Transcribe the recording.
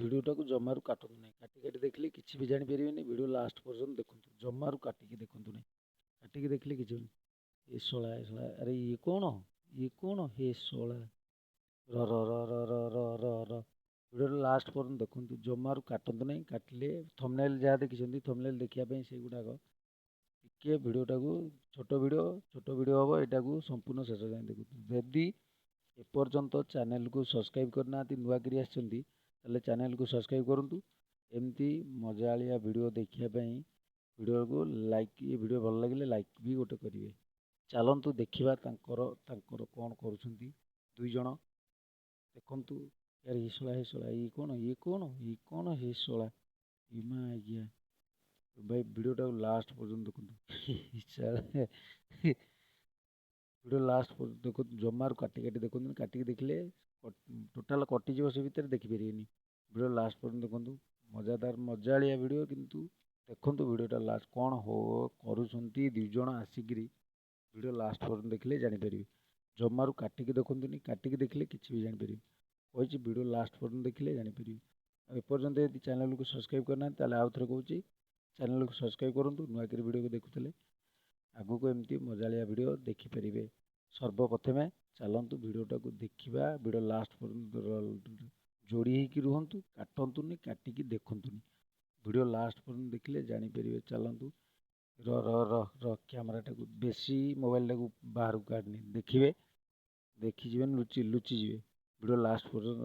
ଭିଡ଼ିଓଟାକୁ ଜମାରୁ କାଟନ୍ତୁ ନାହିଁ। କାଟି କାଟି ଦେଖିଲେ କିଛି ବି ଜାଣିପାରିବେନି। ଭିଡ଼ିଓ ଲାଷ୍ଟ ପର୍ଯ୍ୟନ୍ତ ଦେଖନ୍ତୁ, ଜମାରୁ କାଟିକି ଦେଖନ୍ତୁ ନାହିଁ। କାଟିକି ଦେଖିଲେ କିଛି ହେବନି। ଏ ଶଳା, ଏ ଶଳା, ଆରେ ଇଏ କ'ଣ? ଇଏ କ'ଣ? ହେ ଶଳା, ର ର ର ର ର ର ର ର। ଭିଡ଼ିଓ ଲାଷ୍ଟ ପର୍ଯ୍ୟନ୍ତ ଦେଖନ୍ତୁ, ଜମାରୁ କାଟନ୍ତୁ ନାହିଁ। କାଟିଲେ ଥମ୍ବନେଲ୍ ଯାହା ଦେଖିଛନ୍ତି, ଥମ୍ବନେଲ୍ ଦେଖିବା ପାଇଁ ସେଇଗୁଡ଼ାକ ଟିକିଏ ଭିଡ଼ିଓଟାକୁ, ଛୋଟ ଭିଡ଼ିଓ, ଛୋଟ ଭିଡ଼ିଓ ହେବ, ଏଇଟାକୁ ସମ୍ପୂର୍ଣ୍ଣ ଶେଷ ଯାଏଁ ଦେଖନ୍ତୁ। ଯଦି ଏପର୍ଯ୍ୟନ୍ତ ଚ୍ୟାନେଲକୁ ସବସ୍କ୍ରାଇବ୍ କରିନାହାନ୍ତି, ନୂଆକରି ଆସିଛନ୍ତି, ତାହେଲେ ଚ୍ୟାନେଲକୁ ସବସ୍କ୍ରାଇବ୍ କରନ୍ତୁ। ଏମିତି ମଜାଳିଆ ଭିଡ଼ିଓ ଦେଖିବା ପାଇଁ ଭିଡ଼ିଓକୁ ଲାଇକ୍, ଏ ଭିଡ଼ିଓ ଭଲ ଲାଗିଲେ ଲାଇକ୍ ବି ଗୋଟେ କରିବେ। ଚାଲନ୍ତୁ ଦେଖିବା ତାଙ୍କର କ'ଣ କରୁଛନ୍ତି ଦୁଇ ଜଣ। ଦେଖନ୍ତୁ। ଆରେ ଏ ଶଳା, ଏ ଶଳା, ଇଏ କ'ଣ? ଇଏ କ'ଣ? ଇଏ କ'ଣ? ହେ ଶଳା, ଇମା ଆଜ୍ଞା ଭାଇ, ଭିଡ଼ିଓଟାକୁ ଲାଷ୍ଟ ପର୍ଯ୍ୟନ୍ତ ଦେଖନ୍ତୁ। ଭିଡ଼ିଓ ଲାଷ୍ଟ ପର୍ଯ୍ୟନ୍ତ ଦେଖନ୍ତୁ, ଜମାରୁ କାଟି କାଟି ଦେଖନ୍ତୁନି। କାଟିକି ଦେଖିଲେ ଟୋଟାଲ୍ କଟିଯିବ, ସେ ଭିତରେ ଦେଖିପାରିବେନି। ଭିଡ଼ିଓ ଲାଷ୍ଟ ପର୍ଯ୍ୟନ୍ତ ଦେଖନ୍ତୁ, ମଜାଦାର ମଜାଳିଆ ଭିଡ଼ିଓ କିନ୍ତୁ। ଦେଖନ୍ତୁ ଭିଡ଼ିଓଟା ଲାଷ୍ଟ, କ'ଣ ହୋ କରୁଛନ୍ତି ଦୁଇ ଜଣ ଆସିକିରି। ଭିଡ଼ିଓ ଲାଷ୍ଟ ପର୍ଯ୍ୟନ୍ତ ଦେଖିଲେ ଜାଣିପାରିବେ। ଜମାରୁ କାଟିକି ଦେଖନ୍ତୁନି, କାଟିକି ଦେଖିଲେ କିଛି ବି ଜାଣିପାରିବେନି। କହିଛି, ଭିଡ଼ିଓ ଲାଷ୍ଟ ପର୍ଯ୍ୟନ୍ତ ଦେଖିଲେ ଜାଣିପାରିବେ। ଆଉ ଏପର୍ଯ୍ୟନ୍ତ ଯଦି ଚ୍ୟାନେଲକୁ ସବସ୍କ୍ରାଇବ୍ କରିନାହାନ୍ତି, ତାହେଲେ ଆଉ ଥରେ କହୁଛି, ଚ୍ୟାନେଲକୁ ସବସ୍କ୍ରାଇବ୍ କରନ୍ତୁ। ନୂଆକରି ଭିଡ଼ିଓକୁ ଦେଖୁଥିଲେ ଆଗକୁ ଏମିତି ମଜାଳିଆ ଭିଡ଼ିଓ ଦେଖିପାରିବେ। ସର୍ବପ୍ରଥମେ ଚାଲନ୍ତୁ ଭିଡ଼ିଓଟାକୁ ଦେଖିବା। ଭିଡ଼ିଓ ଲାଷ୍ଟ ପର୍ଯ୍ୟନ୍ତ ଯୋଡ଼ି ହେଇକି ରୁହନ୍ତୁ, କାଟନ୍ତୁନି, କାଟିକି ଦେଖନ୍ତୁନି। ଭିଡ଼ିଓ ଲାଷ୍ଟ ପର୍ଯ୍ୟନ୍ତ ଦେଖିଲେ ଜାଣିପାରିବେ। ଚାଲନ୍ତୁ। ର ର ର ର, କ୍ୟାମେରାଟାକୁ ବେଶୀ, ମୋବାଇଲଟାକୁ ବାହାରକୁ କାଢ଼ିନି। ଦେଖିବେ, ଦେଖିଯିବେନି, ଲୁଚି ଲୁଚିଯିବେ। ଭିଡ଼ିଓ ଲାଷ୍ଟ ପର୍ଯ୍ୟନ୍ତ